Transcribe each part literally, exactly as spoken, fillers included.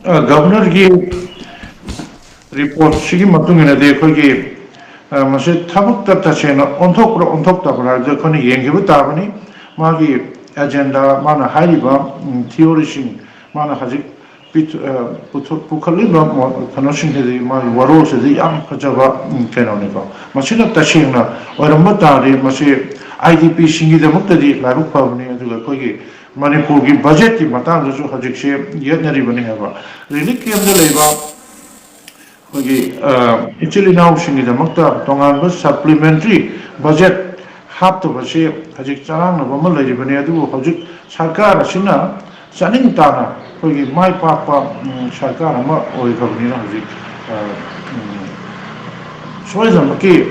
ꯒꯕꯔꯅꯔꯒꯤ ꯔꯤꯄꯣꯔꯠꯁꯤꯒꯤ ꯃꯇꯨꯡ ꯏꯟꯅꯗꯤ ꯑꯩꯈꯣꯏꯒꯤ, ꯑ, ꯃꯁꯤ ꯊꯕꯛꯇ ꯇꯁꯦꯡꯅ ꯑꯣꯟꯊꯣꯛꯄ꯭ꯔꯥ ꯑꯣꯟꯊꯣꯛꯇꯕ꯭ꯔꯥ ꯍꯥꯏꯕꯗꯨ ꯑꯩꯈꯣꯏꯅ ꯌꯦꯡꯈꯤꯕ ꯇꯥꯕꯅꯤ꯫ ꯃꯥꯒꯤ ꯑꯦꯖꯦꯟꯗꯥ, ꯃꯥꯅ ꯍꯥꯏꯔꯤꯕ, ꯎꯝ, ꯊꯤꯑꯣꯔꯤꯁꯤꯡ, ꯃꯥꯅ ꯍꯧꯖꯤꯛ ꯄꯤꯊ-, ꯑ, ꯄꯨꯊꯣꯛ-, ꯄꯨꯈꯠꯂꯤꯕ ꯃꯣ-, ꯀꯩꯅꯣꯁꯤꯡꯁꯤꯗꯤ, ꯃꯥꯒꯤ ꯋꯥꯔꯣꯜꯁꯤꯗꯤ ꯌꯥꯝ ꯐꯖꯕ, ꯎꯝ, ꯀꯩꯅꯣꯅꯤꯀꯣ꯫ ꯃꯁꯤꯅ ꯇꯁꯦꯡꯅ ꯑꯣꯏꯔꯝꯕ ꯇꯥꯔꯗꯤ, ꯃꯁꯤ ꯑꯥꯏ ꯗꯤ ꯄꯤꯁꯤꯡꯒꯤꯗꯃꯛꯇꯗꯤ ꯂꯥꯏꯕꯛ ꯐꯕꯅꯤ, ꯑꯗꯨꯒ ꯑꯩꯈꯣꯏꯒꯤ ꯃꯅꯤꯄꯨꯔꯒꯤ ꯕꯖꯦꯠꯀꯤ ꯃꯇꯥꯡꯗꯁꯨ ꯍꯧꯖꯤꯛꯁꯦ ꯌꯦꯠꯅꯔꯤꯕꯅꯤ ꯍꯥꯏꯕ꯫ ꯔꯤꯂꯤꯐ ꯀꯦꯝꯗ ꯂꯩꯕ ꯑꯩꯈꯣꯏꯒꯤ, ꯑ, ꯏꯆꯤꯜ ꯏꯅꯥꯎꯁꯤꯡꯒꯤꯗꯃꯛꯇ ꯇꯣꯉꯥꯟꯕ ꯁꯄ꯭ꯂꯤꯃꯦꯟꯇꯔꯤ ꯕꯖꯦꯠ ꯍꯥꯞꯇꯕꯁꯤ ꯍꯧꯖꯤꯛ ꯆꯔꯥꯡꯅꯕ ꯑꯃ ꯂꯩꯔꯤꯕꯅꯤ꯫ ꯑꯗꯨꯕꯨ ꯍꯧꯖꯤꯛ ꯁꯔꯀꯥꯔ ꯑꯁꯤꯅ ꯆꯥꯅꯤꯡ ꯇꯥꯅ ꯑꯩꯈꯣꯏꯒꯤ ꯃꯥꯏ ꯄꯥꯛꯄ, ꯎꯝ, ꯁꯔꯀꯥꯔ ꯑꯃ ꯑꯣꯏꯈ꯭ꯔꯕꯅꯤꯅ ꯍꯧꯖꯤꯛ, ꯑ, ꯎꯝ, ꯁꯣꯏꯗꯅꯃꯛꯀꯤ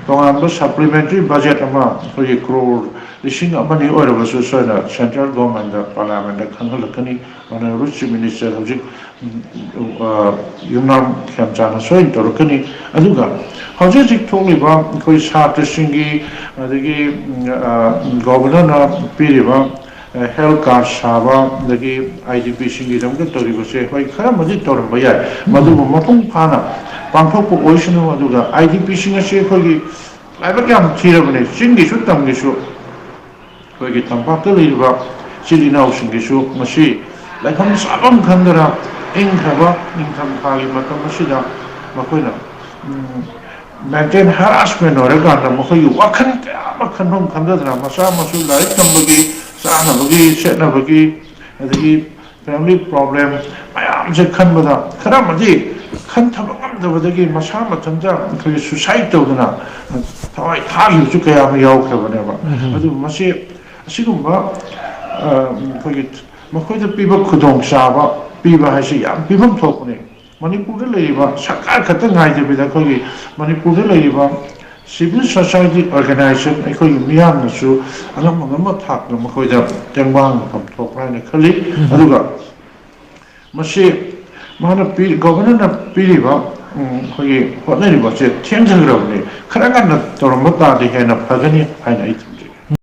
ꯇꯣꯉꯥꯟꯕ ꯁꯄ꯭ꯂꯤꯃꯦꯟꯇꯔꯤ ꯕꯖꯦꯠ ꯑꯃ ꯑꯩꯈꯣꯏꯒꯤ ꯀ꯭ꯔꯣꯔ ꯂꯤꯁꯤꯡ ꯑꯃꯅꯤ ꯑꯣꯏꯔꯕꯁꯨ ꯁꯣꯏꯗꯅ ꯁꯦꯟꯇ꯭ꯔꯦꯜ ꯒꯣꯔꯃꯦꯟꯗ, ꯄꯥꯔꯂꯤꯌꯥꯃꯦꯟꯗ ꯈꯪꯍꯜꯂꯛꯀꯅꯤ꯫ ꯑꯣꯅꯔꯦꯕꯜ ꯆꯤꯐ ꯃꯤꯅꯤꯁꯇꯔ ꯍꯧꯖꯤꯛ, ꯎꯝ, ꯑ, ꯌꯨꯝꯅꯥꯝ ꯈꯦꯝꯆꯥꯟꯅ ꯁꯣꯏꯅ ꯇꯧꯔꯛꯀꯅꯤ꯫ ꯑꯗꯨꯒ ꯍꯧꯖꯤꯛ ꯍꯧꯖꯤꯛ ꯊꯣꯛꯂꯤꯕ ꯑꯩꯈꯣꯏ ꯁꯥꯇ꯭ꯔꯁꯤꯡꯒꯤ, ꯑꯗꯒꯤ, ꯎꯝ, ꯑ, ꯒꯣꯕꯔꯅꯔꯅ ꯄꯤꯔꯤꯕ, ꯑ, ꯍꯦꯜꯊ ꯀꯥꯔꯗ ꯁꯥꯕ, ꯑꯗꯒꯤ ꯑꯥꯏ ꯗꯤ ꯄꯤꯁꯤꯡꯒꯤꯗꯃꯛꯇ ꯇꯧꯔꯤꯕꯁꯦ, ꯍꯣꯏ, ꯈꯔ ꯑꯃꯗꯤ ꯇꯧꯔꯝꯕ ꯌꯥꯏ, ꯃꯗꯨꯕꯨ ꯃꯄꯨꯡ ꯐꯥꯅ ꯄꯥꯡꯊꯣꯛꯄ ꯑꯣꯏꯁꯅꯨ꯫ ꯑꯗꯨꯒ ꯑꯥꯏ ꯗꯤ ꯄꯤꯁꯤꯡ ꯑꯁꯤ ꯑꯩꯈꯣꯏꯒꯤ ꯂꯥꯏꯕꯛ ꯌꯥꯝ ꯊꯤꯔꯕꯅꯦ, ꯆꯤꯡꯒꯤꯁꯨ ꯇꯝꯒꯤꯁꯨ꯫ ꯑꯩꯈꯣꯏꯒꯤ ꯇꯝꯄꯥꯛꯇ ꯂꯩꯔꯤꯕ ꯏꯆꯤꯜ ꯏꯅꯥꯎꯁꯤꯡꯒꯤꯁꯨ ꯉꯁꯤ ꯂꯩꯐꯝ ꯆꯥꯐꯝ ꯈꯪꯗꯅ, ꯏꯪꯈ꯭ꯔꯕ ꯅꯤꯡꯊꯝꯊꯥꯒꯤ ꯃꯇꯝ ꯑꯁꯤꯗ ꯃꯈꯣꯏꯅ, ꯎꯝ, ꯃꯦꯟꯇꯦꯜ ꯍꯔꯥꯁꯃꯦꯟ ꯑꯣꯏꯔꯀꯥꯟꯗ, ꯃꯈꯣꯏꯒꯤ ꯋꯥꯈꯜ ꯀꯌꯥ ꯑꯃ ꯈꯟꯐꯝ ꯈꯪꯗꯗꯅ, ꯃꯆꯥ ꯃꯁꯨ ꯂꯥꯏꯔꯤꯛ ꯇꯝꯕꯒꯤ, ꯆꯥꯅꯕꯒꯤ, ꯁꯦꯠꯅꯕꯒꯤ, ꯑꯗꯒꯤ ꯐꯦꯃꯤꯂꯤ ꯄ꯭ꯔꯣꯕ꯭ꯂꯦꯝ ꯃꯌꯥꯝꯁꯦ ꯈꯟꯕꯗ, ꯈꯔ ꯑꯃꯗꯤ ꯈꯟꯊꯕ ꯉꯝꯗꯕꯗꯒꯤ ꯃꯁꯥ ꯃꯊꯟꯇ ꯑꯩꯈꯣꯏꯒꯤ ꯁꯨꯁꯥꯏꯠ ꯇꯧꯗꯅ ꯊꯋꯥꯏ ꯊꯥꯈꯤꯕꯁꯨ ꯀꯌꯥ ꯑꯃ ꯌꯥꯎꯈ꯭ꯔꯕꯅꯦꯕ꯫ ꯎꯝ꯫ ꯑꯗꯨ ꯃꯁꯤ, ꯑꯁꯤꯒꯨꯝꯕ, ꯑ, ꯑꯩꯈꯣꯏꯒꯤ ꯃꯈꯣꯏꯗ ꯄꯤꯕ ꯈꯨꯗꯣꯡꯆꯥꯕ ꯄꯤꯕ ꯍꯥꯏꯁꯤ ꯌꯥꯝ ꯄꯤꯐꯝ ꯊꯣꯛꯄꯅꯤ꯫ ꯃꯅꯤꯄꯨꯔꯗ ꯂꯩꯔꯤꯕ ꯁꯔꯀꯥꯔ ꯈꯛꯇ ꯉꯥꯏꯗꯕꯤꯗ, ꯑꯩꯈꯣꯏꯒꯤ ꯃꯅꯤꯄꯨꯔꯗ ꯂꯩꯔꯤꯕ ꯁꯤꯚꯤꯜ ꯁꯣꯁꯥꯏꯇꯤ ꯑꯣꯔꯒꯅꯥꯏꯖꯦꯁꯟ, ꯑꯩꯈꯣꯏꯒꯤ ꯃꯤꯌꯥꯝꯅꯁꯨ ꯑꯉꯝ ꯑꯉꯝꯕ ꯊꯥꯛꯇ ꯃꯈꯣꯏꯗ ꯇꯦꯡꯕꯥꯡ ꯃꯐꯝ ꯊꯣꯛꯄ꯭ꯔꯥ ꯍꯥꯏꯅ ꯈꯜꯂꯤ꯫ ꯎꯝ꯫ ꯑꯗꯨꯒ ꯃꯁꯤ ꯃꯥꯅ ꯄꯤ-, ꯒꯣꯕꯔꯅꯔꯅ ꯄꯤꯔꯤꯕ, ꯎꯝ, ꯑꯩꯈꯣꯏꯒꯤ ꯍꯣꯠꯅꯔꯤꯕꯁꯦ ꯊꯦꯡꯊꯈ꯭ꯔꯕꯅꯤ꯫ ꯈꯔ ꯉꯟꯅ ꯇꯧꯔꯝꯕ ꯇꯥꯔꯗꯤ ꯍꯦꯟꯅ ꯐꯒꯅꯤ ꯍꯥꯏꯅ ꯑꯩ ꯊꯝꯖꯩ꯫